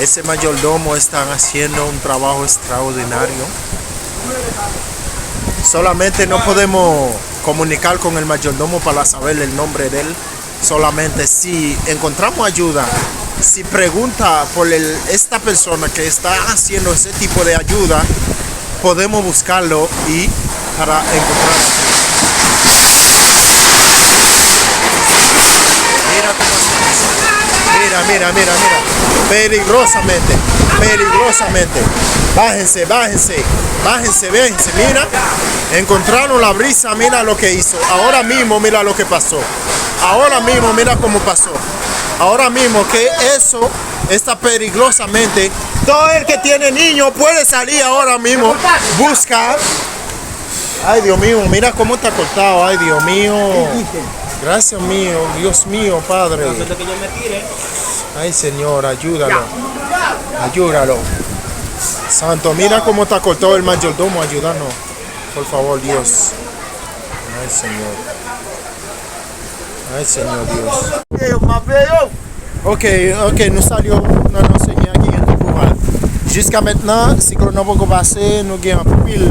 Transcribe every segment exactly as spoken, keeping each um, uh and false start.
Ese mayordomo está haciendo un trabajo extraordinario. Solamente no podemos comunicar con el mayordomo para saber el nombre de él. Solamente si encontramos ayuda, si pregunta por el, esta persona que está haciendo ese tipo de ayuda, podemos buscarlo y para encontrar. Mira cómo está. Mira, mira, mira, mira. Peligrosamente, peligrosamente. Bájense, bájense, bájense, bájense. Mira, encontraron la brisa, mira lo que hizo. Ahora mismo, mira lo que pasó. Ahora mismo, mira cómo pasó. Ahora mismo que eso está peligrosamente. Todo el que tiene niño puede salir ahora mismo, buscar. Ay, Dios mío, mira cómo está cortado. Ay, Dios mío. Gracias mío, Dios mío, Padre. Ay, Señor, ayúdalo. Ayúdalo. Santo, mira cómo está cortado el mayordomo, ayúdanos. Por favor, Dios. Ay, Señor. Ay, Señor Dios. Ok, ok, nou salye w nan non Senyè ki gen tout pouvwa. Jiska mentnan, siklòn nan poko pase, nou gen anpil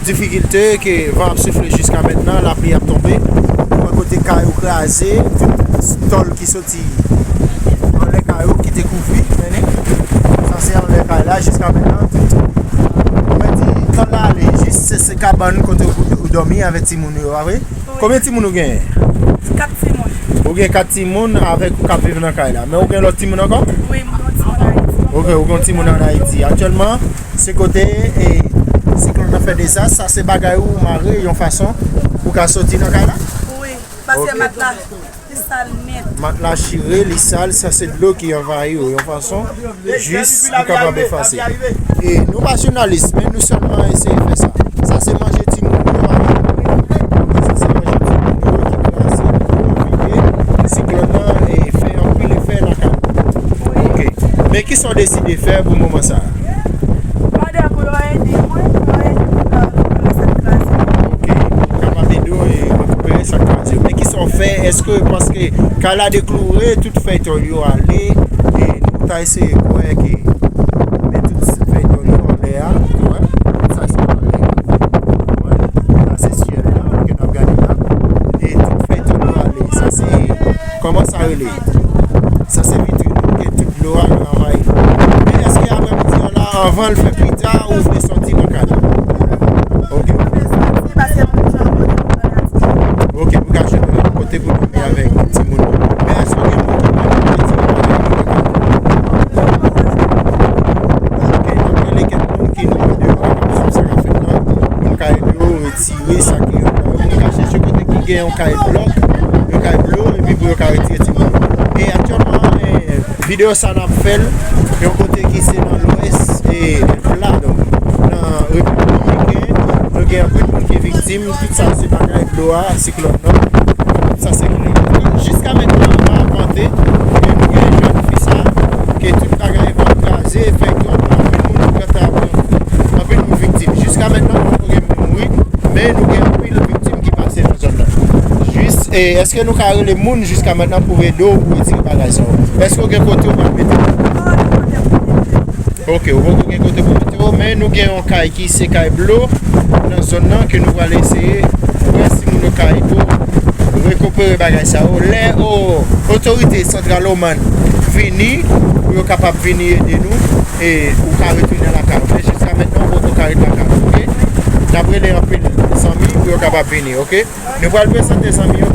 difikilte ke van ap soufle jiska mentnan, lapli ap tonbe. Ou wè kote kay yo kraze, tout tòl ki soti anlè kay yo ki te kouvri, men sa se anlè kay la, jiska mentnan, tout, mwen di, tòl la ale, jis se, se kabann kote ou, ou dòmi avèk timoun yo, pa vre? Konbyen timoun ou genyen? Kat timoun. Ou gen kat timoun avèk ou k ap viv nan kay la. Men ou gen lòt timoun ankò? Wi, mwen gen yon timoun Ayiti. Ok, ou gen yon timoun ann Ayiti. Aktyèlman, se kote, e, siklòn nan fè dezas, sa se bagay ou mare yon fason pou ka soti nan kay la? Wi, paske matla li sal nèt. Matla chire, li sal, sa se dlo ki anvayi ou yon fason. Jis nou kapab efase. E nou pa jounalis, men nou sèlman eseye fè sa. Sa se manje timoun yo, sa se manje timoun yo ki kraze, ki pwofite siklòn nan e fè anpil efè nan kay. Ok. Men kisa w deside fè pou moman sa a? Mande pou yo ede mwen, pou yo ede mwen nan sa k kraze. Ok. Kapab ede w e rekipere sa k kraze. Men kisa w fè? Èske paske kay la dekloure, tout fèy tòl yo ale, e nou ta eseye kwè ke, men tout fèy tòl yo anlè a, ou wè, sa se anlè a. Ou wè, sa se syèl la ke n ap gade la. E tout fèy tòl yo ale. Sa se, kòman sa rele? Sa se vitrin yo ke tout dlo a anvayi. Men èske aprèmidi an la, anvan l fè pita, ou vle soti nan kay la? Ok. Ok, pou ka jwenn yon kote pou dòmi avèk timoun yo. Men èske gen moun ki pa vle retire bagay yo nan kay? Ok, n ap rele kèk moun ki nou mande yo kapab swiv sa k ap fèt la, pou n ka ede yo retire sa ki anndan yo, pou n ka chèche kote ki gen yon kay blòk, yon kay dlo, epi pou yo ka retire timoun yo. E aktyèlman, e, videyo sa n ap fè l yon kote ki se nan lwès, e, El Plado, nan Repiblik Dominikèn. Nou gen anpil moun ki viktim, tout sa se bagay dlo a, siklòn nan. Sa se moun yo. Jiska mentnan, anba apante, e nou gen jèn fi sa, ke tout bagay van kraze, fèy tòl, anpil moun ki pran, anpil moun viktim. Jiska mentnan, poko gen moun mouri, men nou gen anpil viktim ki pase nan zòn nan. Jis, e, èske nou ka rele moun jiska mentnan pou ede w pou retire bagay sa yo? Èske w gen kote w pral mete? Ok, ou poko gen kote pou mete yo, men nou gen yon kay ki se kay dlo nan zòn nan ke nou pral eseye wè si moun yo ka ede w rekipere bagay sa yo. Lè, o, otorite santral Oman vini, pou yo kapab vini ede nou, e ou ka retounen lakay ou. Men jiska mentnan, ou poko ka ret lakay ou, ok? N ap rele anpil zanmi pou yo kapab vini, ok? Nou pral prezante zanmi yo,